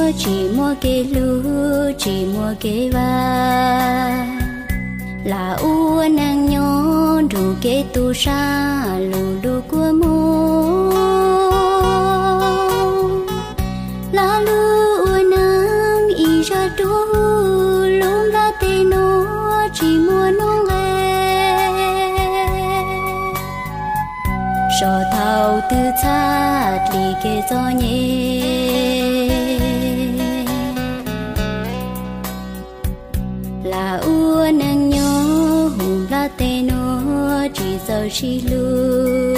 Tsis muaj kev hlub, tsis muaj kev vaj, lam ua neej nyob nrug kev tu sab, lug lug kua muag. Lam lug ua neej ib zag dua, lub nplaj teb nuav tsis muaj nuj nqe. Sov thaum twg txhaj dlim kev txom nyem, lam ua neej nyob huv nplaj teb nuav tsis txawj sib hlub.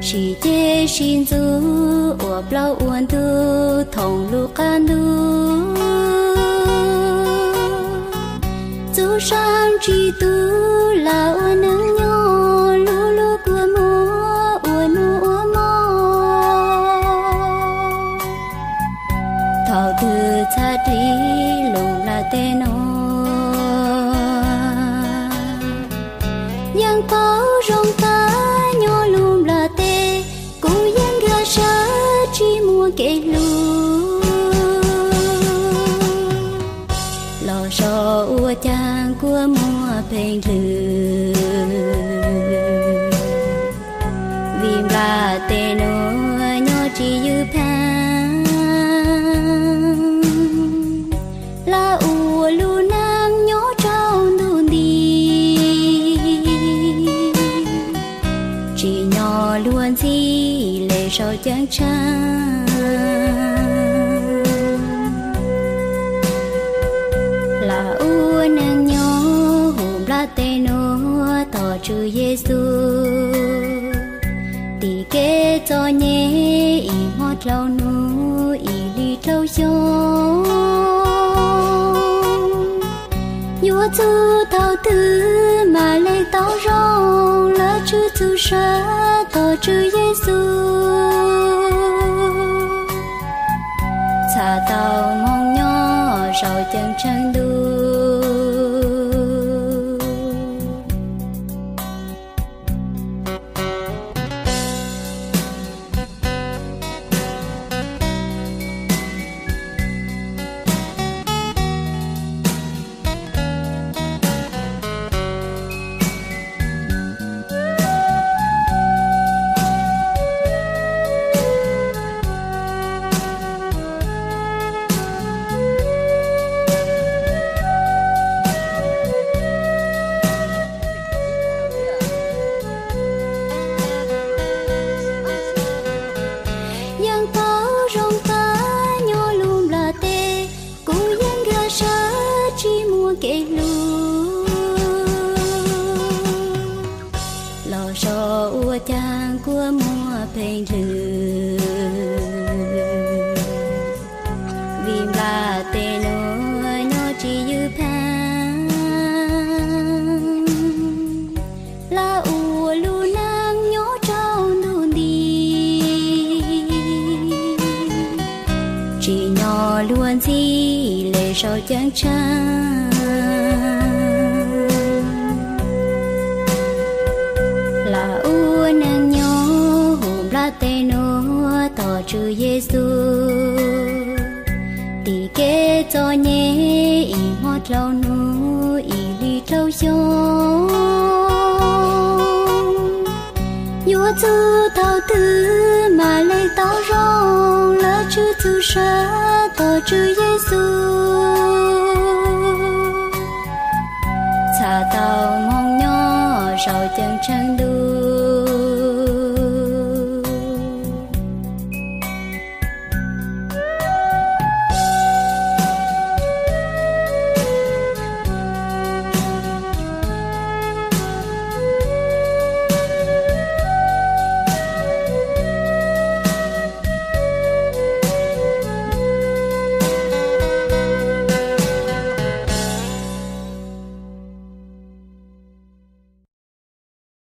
Sib ceg sib ntxub ua plaub ua ntug thoom lub qab ntuj. Txuj sa ntsis tub lam ua neej nyob lub lub kua muag ua nuj ua mob. Thaum twg txhaj dlim lub nplaj teb nuav, yeej paub zoo tag nyob lub nplaj teb, kuv yeej nkag sab tsis muaj kev hlub. Los so ua caag kua muag pheej dlhwm, vim nplaj teb nuav nyob tsis ywj phaab. Lam ua lub neej nyob rau ntuj nti, tsim nyog luag ntxhi le sau ceeb tsheej. Lam ua neej nyob huv nplaj teb nuav tos tswv Yexus, tim kev txom nyem ib hmo dlhau nub ib hlis dlhau xyoo. Yuav txug thaum twg mam le tau zoo, lawv tshwj txug sab tos tswv Yexus, txhaj tau moog nyob sau ceeb tsheej ntuj. Yeej paub zoo tag nyob lub nplaj teb, kuv yeej nkag sab tsis muaj kev hlub. Los so ua caag kua muag pheej dlhwm, vim nplaj teb nuav nyob tsis ywj phaab. Lam ua lub neej nyob rau ntuj nti, tsim nyog luag ntxhi le sau ceeb tsheej. Lam ua neej nyob huv nplaj teb nuav tos tswv Yexus, tim kev txom nyem ib hmo dlhau nub ib hlis dlhau xyoo. Yuav txug thaum twg mam le tau zoo, lawv tshwj txug sab tos tswv Yexus, txhaj tau moog nyob sau ceeb tsheej ntuj.